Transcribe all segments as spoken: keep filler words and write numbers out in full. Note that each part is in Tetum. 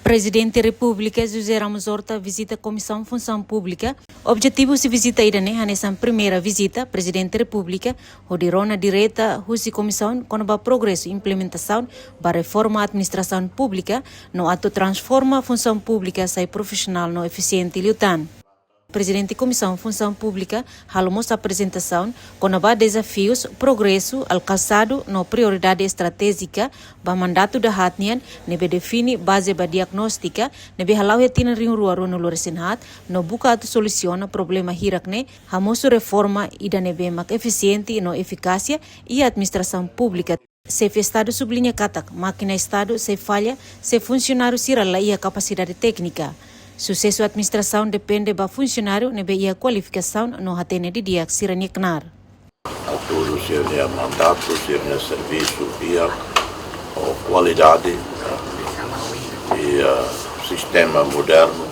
Prezidente Repúblika José Ramos Horta vizita Komisaun Funsaun Públika. Objetivu husi vizita ida-ne'e hanesan primeira vizita Prezidente Repúblika hodi rona direta husi komisaun kona-ba progresu implementasaun ba reforma administrasaun públika no atu transforma funsaun públika sai profisionál no efisiente liután. Prezidente Komisaun Funsaun Públika halo mós aprezentasaun kona-ba dezafius, progresu alkansadu no prioridade estratéjika ba mandatu dahaat nian, ne'ebé define baze ba diagnóstika ne'ebé hala'o iha tinan rihun rua ruanulu-resin-haat no buka atu solusiona problema hirak ne'e, hamosu reforma ida ne'ebé mak efisiente no efikásia iha administrasaun públika. Xefe Estadu subliña katak mákina Estadu sei falla se funsionáriu sira la iha kapasidade téknika. Susesu administrasaun depende ba funsionáriu ne'ebé iha kualifikasaun no hatene didi'ak sira-nia knaar. Atu sira-nia mandatu, sira-nia servisu iha ho kualidade, iha sistema modernu,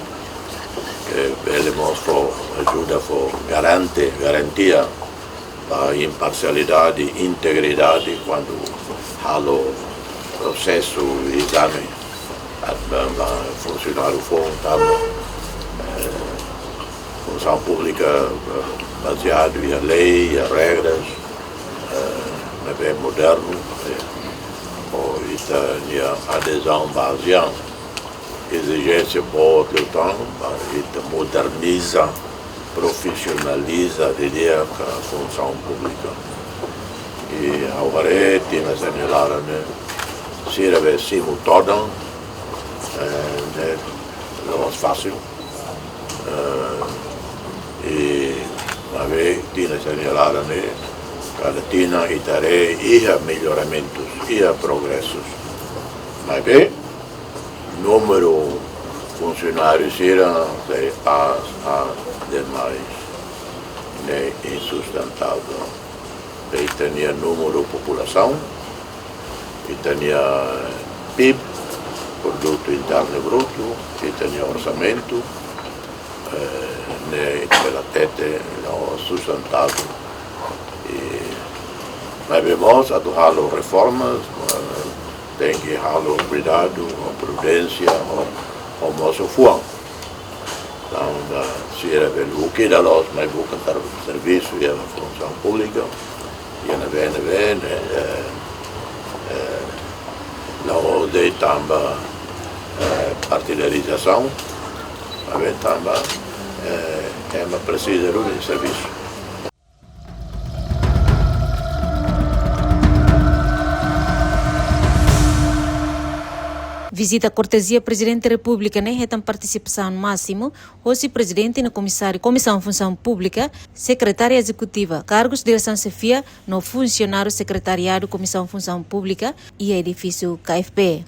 eh, bele mós fó ajuda, fó garante, garantia ba imparsialidade, integridade, kuandu halo prosesu ezame, ba, ba funsionáriu foun, tanba, eh, funsaun públika, eh, bazeadu iha lei, iha regras, eh, ne'ebé modernu, eh, ho ita-nia adezaun bazeadu ezijénsia boot liután, ba ita moderniza, profisionaliza didi'ak funsaun públika. I ha'u haree tinan sira-nia laran ne'e, sira be simu todan, eh, ne'e la'ós fásil. Eh, i maibé tinan sira-nia laran ne'e, kada tinan ita haree iha melloramentus, iha progresus. Maibé númeru funsionáriu sira sei aas, aas demais, ne'e insustentável. Ita-nia númeru populasaun, ita-nia P I B, Produtu Internu Brutu, ita-nia orsamentu, eh, ne'e ita bele hatete la'ós sustentável. I maibé mós atu halo reformas, eh, tenke halo kuidadu, ho prudénsia, ho, ho mosu fuan. Entaun, ba sira be luki da los mai buka ser-, servisu iha funsaun públika, iha ne'ebé, ne'ebé, ne'e, eh, eh, la'ós de'it tanba, eh, partidarizasaun, maibé tanba, eh, ema presiza duni servisu. Vizita kortezia Prezidente Repúblika ne'e hetan partisipasaun másimu hosi Prezidente no Komisáriu Komisaun Funsaun Públika, Sekretária Ezekutiva, kargus diresaun xefia no funsionáriu Sekretariadu Komisaun Funsaun Públika iha edifísiu K F P.